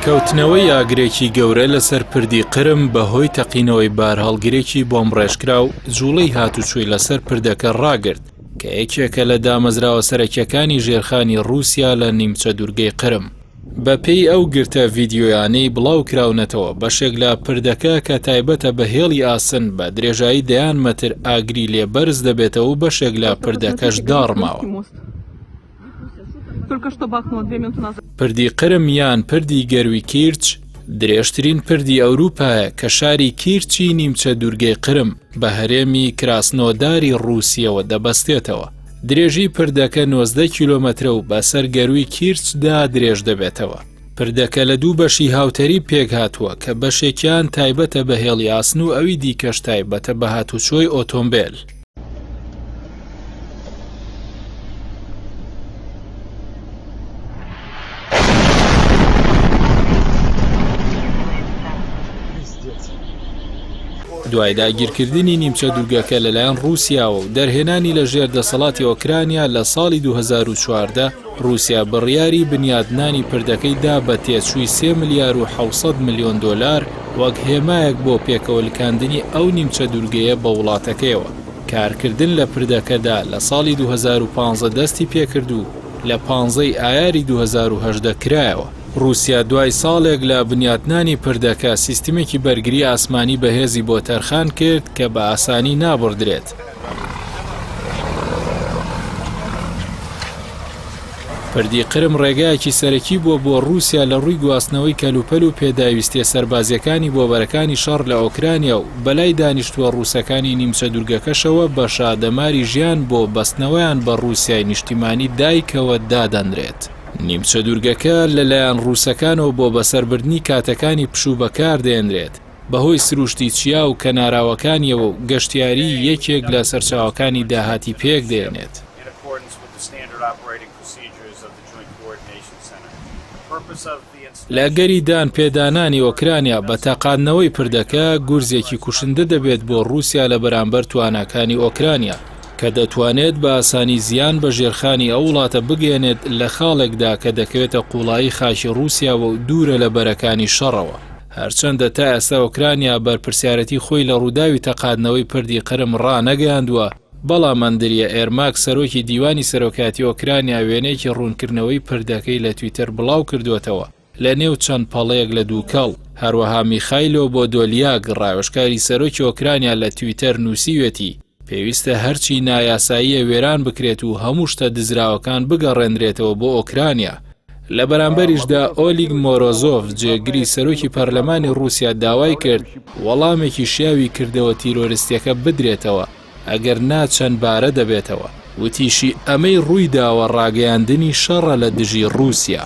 کەوتنەوەی ئاگرێکی گەورە لەسەر پردی قرم بەهۆی تەقینەوەی بارهەڵگرێکی بۆمبڕێژکراو جوڵەی هاتوچۆی لەسەر پردەکە ڕاگرت کە یەکێکە لە دامەزراوە سەرەکیەکانی ژێرخانی ڕووسیا لە نیمچە دوورگەی قرم. بەپێی ئەو گرتە ڤیدیۆیانەی بڵاوکراونەتەوە، بەشێک لە پردەکە کە تایبەتە بە هێڵی ئاسن بە درێژایی دەیان مەتر ئاگری لێ بەرز دەبێتەوە و بەشێک لە پردەکەش داڕماوە. پردی قرم یان پردی گەروی کیرچ درێژترین پردی ئەوروپایە کە شاری کیرچی نیمچە دوورگەی قرم بە هەرێمی کراسنۆداری ڕووسیەوە دەبەستێتەوە. درێژی پردەکە 19 کیلۆمەترە و بەسەر گەرووی کیرچدا درێژ دەبێتەوە. پردەکە لە دوو بەشی هاوتەریب پێکهاتووە کە بەشێکیان تایبەتە بە هێڵی ئاسن و ئەوی دیکەش تایبەتە بە هاتوچۆی ئۆتۆمبێل. دوای داگیرکردنی نیمچە دوورگەکە لەلایەن ڕووسیاوە و دەرهێنانی لە ژێر دەسەڵاتی ئۆکرانیا لە ساڵی 2014، ڕووسیا بڕیاری بنیادنانی پردەکەی دا بە تێچووی 3 ملیار و 700 ملیۆن دۆلار وەک هێمایەک بۆ پێکەوەلکاندنی ئەو نیمچە دوورگەیە بە وڵاتەکەیەوە. کارکردن لە پردەکەدا لە ساڵی 2015 دەستی پێکرد و لە 15 ی ئایاری 2018 کرایەوە. ڕووسیا دوای ساڵێک لە بنیاتنانی پردەکە، سیستمێکی بەرگری ئاسمانی بەهێزی بۆ تەرخان کرد کە بە ئاسانی نابڕدرێت. پردی قرم ڕێگایەکی سەرەکی بووە بۆ ڕووسیا لە ڕووی گواستنەوەی کەلوپەل و پێداویستییە سەربازییەکانی بۆ بەرەکانی شەڕ لە ئۆکرانیا و بەلای دانیشتووە ڕووسەکانی نیمچە دوورگەکەشەوە بە شادەماری ژیان بۆ بەستنەوەیان بە ڕووسیای نیشتیمانی دایکەوە دادەنرێت. نیمچە دوورگەکە لەلایەن ڕووسەکانەوە بۆ بەسەربردنی کاتەکانی پشوو بەکاردێنرێت، بەهۆی سروشتی چیا و کەناراوەکانیەوە و گەشتیاری یەکێک لە سەرچاوەکانی داهاتی پێکدێنێت. لە ئەگەری دان پێدانانی ئۆکرانیا بە تەقاندنەوەی پردەکە، گورزێکی کوشندە دەبێت بۆ ڕووسیا لە بەرامبەر تواناکانی ئۆکرانیا، کە دەتوانێت بە ئاسانی زیان بە ژێرخانی ئەو وڵاتە بگەیەنێت لە خاڵێکدا کە دەکەوێتە قوڵایی خاکی ڕووسیاوە و دوورە لە بەرەکانی شەڕەوە. هەرچەندە تا ئێستا ئۆکرانیا بەرپرسیارێتی خۆی لە ڕووداوی تەقاندنەوەی پردی قرم ڕانەگەیاندووە، بەڵام ئەندریە ئێرماک سەرۆکی دیوانی سەرۆکایەتی ئۆکرانیا وێنەیەکی ڕوونکردنەوەی پردەکەی لە تویتەر بڵاوکردووەتەوە لە نێو چەند پەڵەیەک لە دووکەڵ، هەروەها میخایلۆ بۆدۆلیاک ڕاوێژکاری سەرۆکی ئۆکرانیا لە تویتەر نووسیوێتی، پێویستە هەرچی نایاساییە وێران بکرێت و هەموو شتە دزراوەکان بگەڕێنرێتەوە بۆ ئۆکرانیا. لە بەرامبەریشدا ئۆلیگ مۆرۆزۆڤ جێگری سەرۆکی پەرلەمانی ڕووسیا داوای کرد وەڵامێکی شیاوی کردەوە تیرۆرستیەکە بدرێتەوە ئەگەر نا چەند بارە دەبێتەوە. وتیشی ئەمەی ڕوویداوە ڕاگەیاندنی شەڕە لە دژی ڕووسیا.